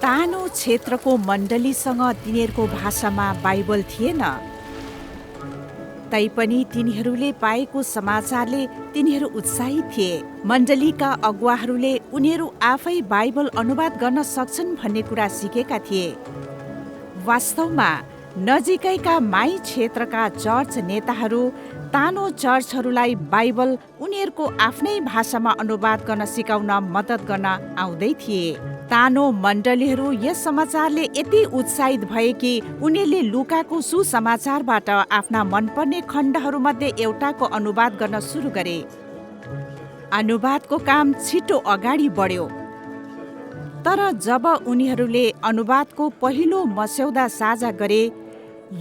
सानो क्षेत्रको मण्डलीसँग तिनीहरूको भाषामा बाइबल थिएन। तैपनि तिनीहरूले पाएको समाचारले तिनीहरू उत्साहित थिए। मण्डलीका अगुवाहरूले उनीहरू आफै बाइबल अनुवाद गर्न सक्छन् भन्ने कुरा सिकेका थिए। वास्तवमा नजिकैका माई क्षेत्रका चर्च नेताहरू तानो चर्चहरूलाई बाइबल उनीहरूको आफ्नै भाषामा अनुवाद गर्न सिकाउन मद्दत गर्न आउँदै थिए। तानो मण्डलीहरू यस समाचारले यति उत्साहित भए कि उनीहरूले लुकाको सुसमाचारबाट आफ्ना मनपर्ने खण्डहरूमध्ये एउटाको अनुवाद गर्न सुरु गरे। अनुवादको काम छिटो अगाडि बढ्यो। तर जब उनीहरूले अनुवादको पहिलो मस्यौदा साझा गरे,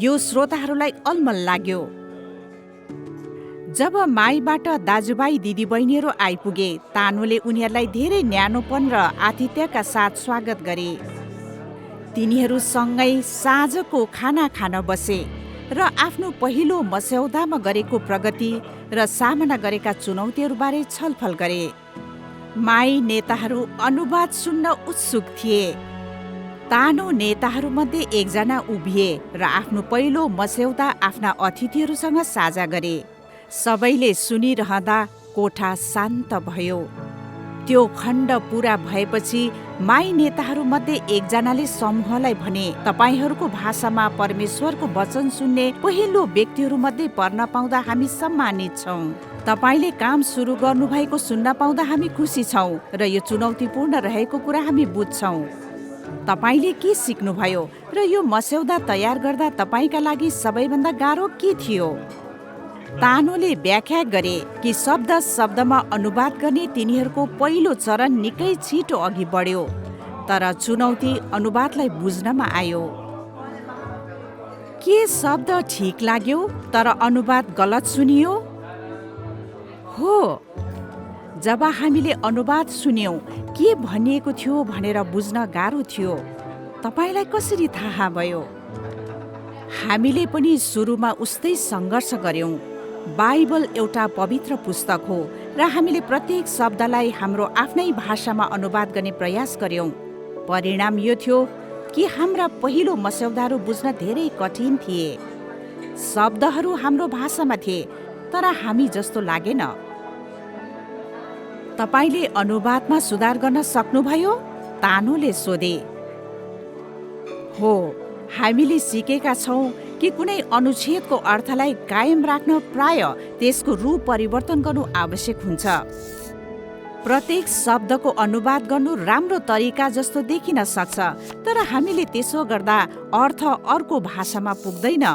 यो श्रोताहरूलाई अलमल लाग्यो। जब माईबाट दाजुभाइ दिदीबहिनीहरू आइपुगे, तानोले उनीहरूलाई धेरै न्यानोपन र आतिथ्यका साथ स्वागत गरे। तिनीहरू सँगै साँझको खाना खान बसे र आफ्नो पहिलो मस्यौदामा गरेको प्रगति र सामना गरेका चुनौतीहरूबारे छलफल गरे। माई नेताहरू अनुवाद सुन्न उत्सुक थिए। तानो नेताहरूमध्ये एकजना उभिए र आफ्नो पहिलो मस्यौदा आफ्ना अतिथिहरूसँग साझा गरे। सबैले सुनिरहँदा कोठा शान्त भयो। त्यो खण्ड पुरा भएपछि माई नेताहरूमध्ये एकजनाले समूहलाई भने, तपाईहरूको भाषामा परमेश्वरको वचन सुन्ने पहिलो व्यक्तिहरूमध्ये पर्न पाउँदा हामी सम्मानित छौँ। तपाईले काम सुरु गर्नुभएको सुन्न पाउँदा हामी खुसी छौँ र यो चुनौतीपूर्ण रहेको कुरा हामी बुझ्छौँ। तपाईले के सिक्नुभयो र यो मस्यौदा तयार गर्दा तपाईँका लागि सबैभन्दा गाह्रो के थियो? तानोले व्याख्या गरे कि शब्द शब्दमा अनुवाद गर्ने तिनीहरूको पहिलो चरण निकै छिटो अघि बढ्यो, तर चुनौती अनुवादलाई बुझ्नमा आयो। के शब्द ठिक लाग्यो तर अनुवाद गलत सुनियो? हो, जब हामीले अनुवाद सुन्यौं के भनिएको थियो भनेर बुझ्न गाह्रो थियो। तपाईलाई कसरी थाहा भयो? हामीले पनि सुरुमा उस्तै सङ्घर्ष गर्यौं। बाइबल एउटा पवित्र पुस्तक हो र हामीले प्रत्येक शब्दलाई हाम्रो आफ्नै भाषामा अनुवाद गर्ने प्रयास गर्यौं। परिणाम यो थियो कि हाम्रा पहिलो मस्यौदाहरू बुझ्न धेरै कठिन थिए। शब्दहरू हाम्रो भाषामा थिए तर हामी जस्तो लागेन। तपाईले अनुवादमा सुधार गर्न सक्नुभयो? तानोले सोधे। हो, हामीले सिकेका छौँ कि कुनै अनुच्छेदको अर्थलाई कायम राख्न प्राय त्यसको रूप परिवर्तन गर्नु आवश्यक हुन्छ। प्रत्येक शब्दको अनुवाद गर्नु राम्रो तरिका जस्तो देखिन सक्छ, तर हामीले त्यसो गर्दा अर्थ अर्को भाषामा पुग्दैन।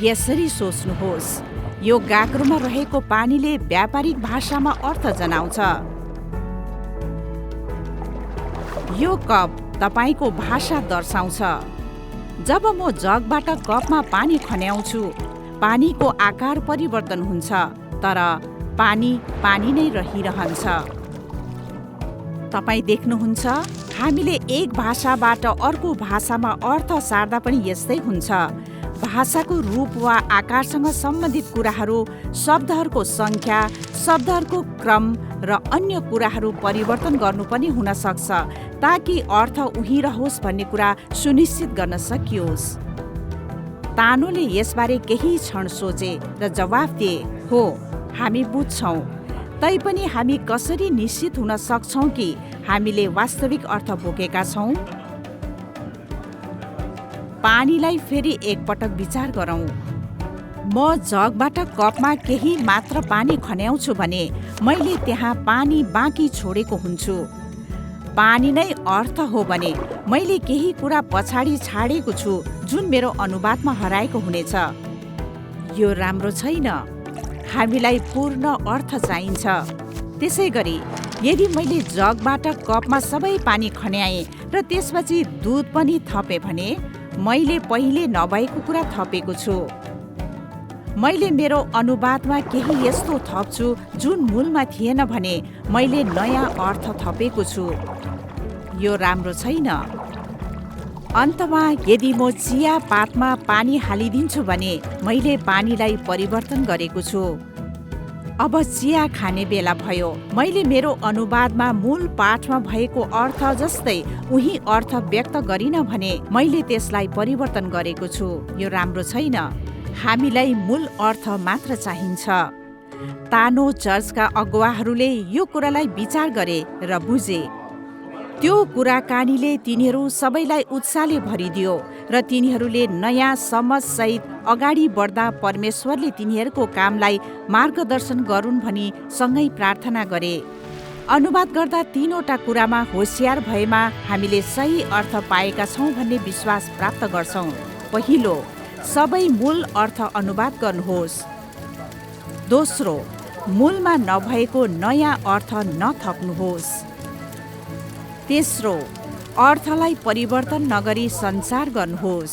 यसरी सोच्नुहोस्, यो गाग्रोमा रहेको पानीले व्यापारिक भाषामा अर्थ जनाउँछ। यो कप तपाईको भाषा दर्शाउँछ। जब म जगबाट कपमा पानी खन्याउँछु, पानीको आकार परिवर्तन हुन्छ, तर पानी पानी नै रहिरहन्छ। तपाईँ देख्नुहुन्छ, हामीले एक भाषाबाट अर्को भाषामा अर्थ सार्दा पनि यस्तै हुन्छ। भाषाको रूप वा आकारसँग सम्बन्धित कुराहरू, शब्दहरूको सङ्ख्या, शब्दहरूको क्रम र अन्य कुराहरू परिवर्तन गर्नु पनि हुन सक्छ ताकि अर्थ उही रहोस् भन्ने कुरा सुनिश्चित गर्न सकियोस्। तानोले यसबारे केही क्षण सोचे र जवाफ दिए, हो, हामी बुझ्छौँ। तैपनि हामी कसरी निश्चित हुन सक्छौँ कि हामीले वास्तविक अर्थ बोकेका छौँ? पानीलाई फेरि एकपटक विचार गरौँ। म जगबाट कपमा केही मात्र पानी खन्याउँछु भने मैले त्यहाँ पानी बाँकी छोडेको हुन्छु। पानी नै अर्थ हो भने मैले केही कुरा पछाडि छाडेको छु जुन मेरो अनुवादमा हराएको हुनेछ। यो राम्रो छैन। हामीलाई पूर्ण अर्थ चाहिन्छ। त्यसै गरी यदि मैले जगबाट कपमा सबै पानी खन्याएँ र त्यसपछि दुध पनि थपेँ भने मैले पहिले नभएको कुरा थपेको छु। मैले मेरो अनुवादमा केही यस्तो थप्छु जुन मूलमा थिएन भने मैले नयाँ अर्थ थपेको छु। यो राम्रो छैन। अन्तमा यदि म चिया पातमा पानी हालिदिन्छु भने मैले पानीलाई परिवर्तन गरेको छु। अब चिया खाने बेला भयो। मैले मेरो अनुवादमा मूल पाठमा भएको अर्थ जस्तै उही अर्थ व्यक्त गरिन भने मैले त्यसलाई परिवर्तन गरेको छु। यो राम्रो छैन। हामीलाई मूल अर्थ मात्र चाहिन्छ। तानो चर्चका अगुवाहरूले यो कुरालाई विचार गरे र बुझे। त्यो कुराकानीले तिनीहरू सबैलाई उत्साहले भरिदियो र तिनीहरूले नयाँ समझसहित अगाडि बढ्दा परमेश्वरले तिनीहरूको कामलाई मार्गदर्शन गरून् भनी सँगै प्रार्थना गरे। अनुवाद गर्दा तीनवटा कुरामा होशियार भएमा हामीले सही अर्थ पाएका छौँ भन्ने विश्वास प्राप्त गर्छौँ। पहिलो, सबै मूल अर्थ अनुवाद गर्नुहोस्। दोस्रो, मूलमा नभएको नयाँ अर्थ नथप्नुहोस्। तेस्रो, अर्थलाई परिवर्तन नगरी सञ्चार गर्नुहोस्।